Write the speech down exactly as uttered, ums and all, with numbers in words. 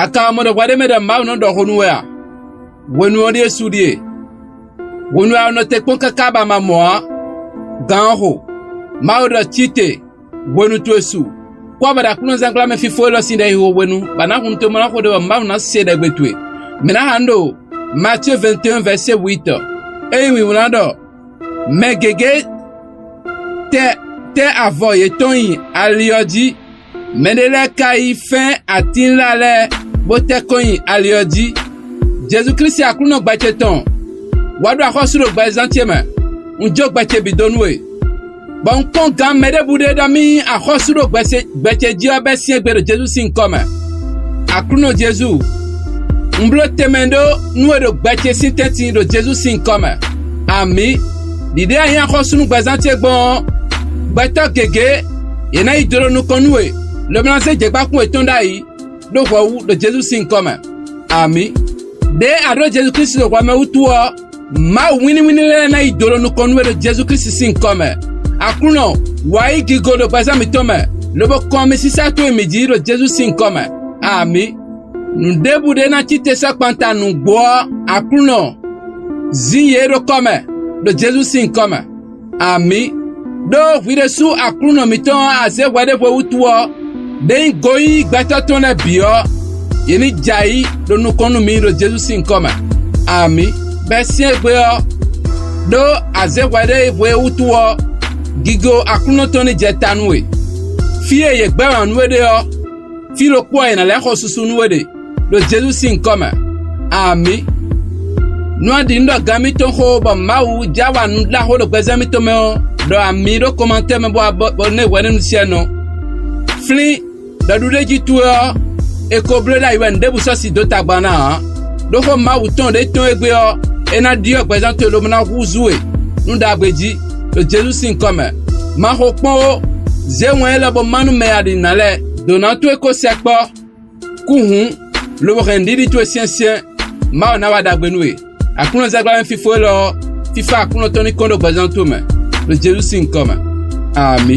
A ka wá mɔ ɖɔ hwɛ ɖé mɛ ɖɔ Mawu nɔ ɖɔ xó nú we a? Hwenu ɔ́ ɖíe su ɖíe. Hwenu e a nɔ te kpɔ́n káká bɔ a ma mɔ ǎ, gan ɔ́ xo. Mawu ɖɔ cí te, hwenu towe su. Kú ɔ́, bɔ ɖo Aklúnɔzángbla mɛ fífó élɔ́ sín ɖɛxixo hwenu, bɔ a nǎ hun nú towe bó ná xo ɖe bɔ Mawu ná se ɖɛgbe towe. Mǐ ná xa nǔ ɖo Matíe vɛ̌nte-un vɛ̌sé wǔyitɔ́. É nyí wǐwlán ɖɔ: Mɛ gěgé tɛ́ tɛ́ avɔ yětɔn nyi ali ɔ́ jí; mɛɖé lɛ́ɛ ka yi fɛ́n atínla lɛ́ɛ bó tɛ́ kɔn nyi ali ɔ́ jí. Jezu Klísu Aklúnɔ gbɛ ce tɔn, wǎ ɖu axɔ́sú ɖo gbɛzán ce mɛ; un jó gbɛ ce bǐ dó nú we, bɔ un kpɔ́n gǎn mɛ ɖěbǔ ɖé ɖɔ mì nyí axɔ́sú ɖo gbɛ ce jí ɔ́ bɛ́ syɛ́n gbe ɖo Jezu sín nyǐkɔ mɛ. Aklúnɔ Jezu, un bló tɛnmɛ ɖó nú we ɖo gbɛ ce sín tɛ́ntin ɖo Jezu sín nyǐkɔ mɛ. Amǐ. Ɖiɖée a nyí axɔ́sú nú gbɛzán ce gbɔn ɔ́, gbɛtɔ́ gěgé yě ná yi do ɖo nukɔn nú we, lobo ná zé jɛ̌gbákún yětɔn ɖ'ayǐ ɖó hwɛ wú ɖo Jezu sín nyǐkɔ mɛ. Amǐ. Ɖěe a ɖǒ Jezu Klísu ɖo hwɛ mɛ wútu ɔ́, Mawu wínníwínní lɛ́ɛ ná yi do ɖo nukɔn nú we ɖo Jezu Klísu sín nyǐkɔ mɛ. Aklúnɔ, wǎ yí gigo ɖo gbɛzán mǐtɔn mɛ, lobo kɔn mi sísá towe mǐ jí ɖo Jezu sín nyǐkɔ mɛ. Amǐ. Nǔɖěbǔ ɖé ná cí te sɔ́ kpanta nǔgbó ɔ́, Aklúnɔ, zín yě ɖo kɔ́ mɛ, ɖo Jezu sín nyǐkɔ mɛ. Amǐ. Đó hwi ɖésú Aklúnɔ mǐtɔn ɔ́, a zě hwɛ ɖěvo wútu ɔ́, ɖě nyí goyíyí gbɛtɔ́ tɔn lɛ́ɛ bǐ ɔ́, yě ní jɛ ayǐ ɖo nukɔn nú mi ɖo Jezu sín nyǐkɔ mɛ. Amǐ. Bɛ́ syɛ́n gbe ɔ́, ɖó a zě hwɛ ɖěvo wútu ɔ́, gigo Aklúnɔ tɔn ní jɛ ta nú we. Fí e yě gbɛ́ wǎn nú we ɖe ɔ́, fí ɖokpó ɔ́ è nǎ lɛ́ xɔ susu nú we ɖe, ɖo Jezu sín nyǐkɔ mɛ. Amǐ. Nú a ɖi nǔ ɖɔ gǎn mitɔn xó bɔ Mawu jɛ awǎ nú ɖaxó ɖo gbɛzán mitɔn mɛ ɔ́, ɖɔ amǐ ɖó kɔmantɛ́ mɛ bó wá bɔ bɔ nú hwɛ̌núnu siɛnɔ. Flín ɖɔ ɖuɖéjí towe ɔ́, è ko bló ɖ'ayǐ wɛ nǔɖébǔ sɔ́ si dó tagba ná ǎ. Ɖó xó Mawu tɔn ɖě tɔn égbé ɔ́, é ná ɖyɔ́ gbɛzán towe lobo ná húzú we nú ɖagbe jí, ɖo Jezu sín nyǐkɔ mɛ. Ma xo kpɔ́n ó, zě wɛn élɔ́ bó má nú mɛ e a ɖi nǔ ná lɛ́ɛ. Dǒ ná towe ko sɛkpɔ́. Kú hǔn, lobo hɛn nǔɖiɖi towe syɛ́nsyɛ́n, Mawu ná wa ɖagbe nú we. Aklúnɔzángbla mɛ fífó élɔ́ ɔ́, fífá Aklúnɔ tɔn ní kɔn ɖo gbɛzán towe mɛ, ɖo Jezu sín nyǐkɔ mɛ. Amǐ.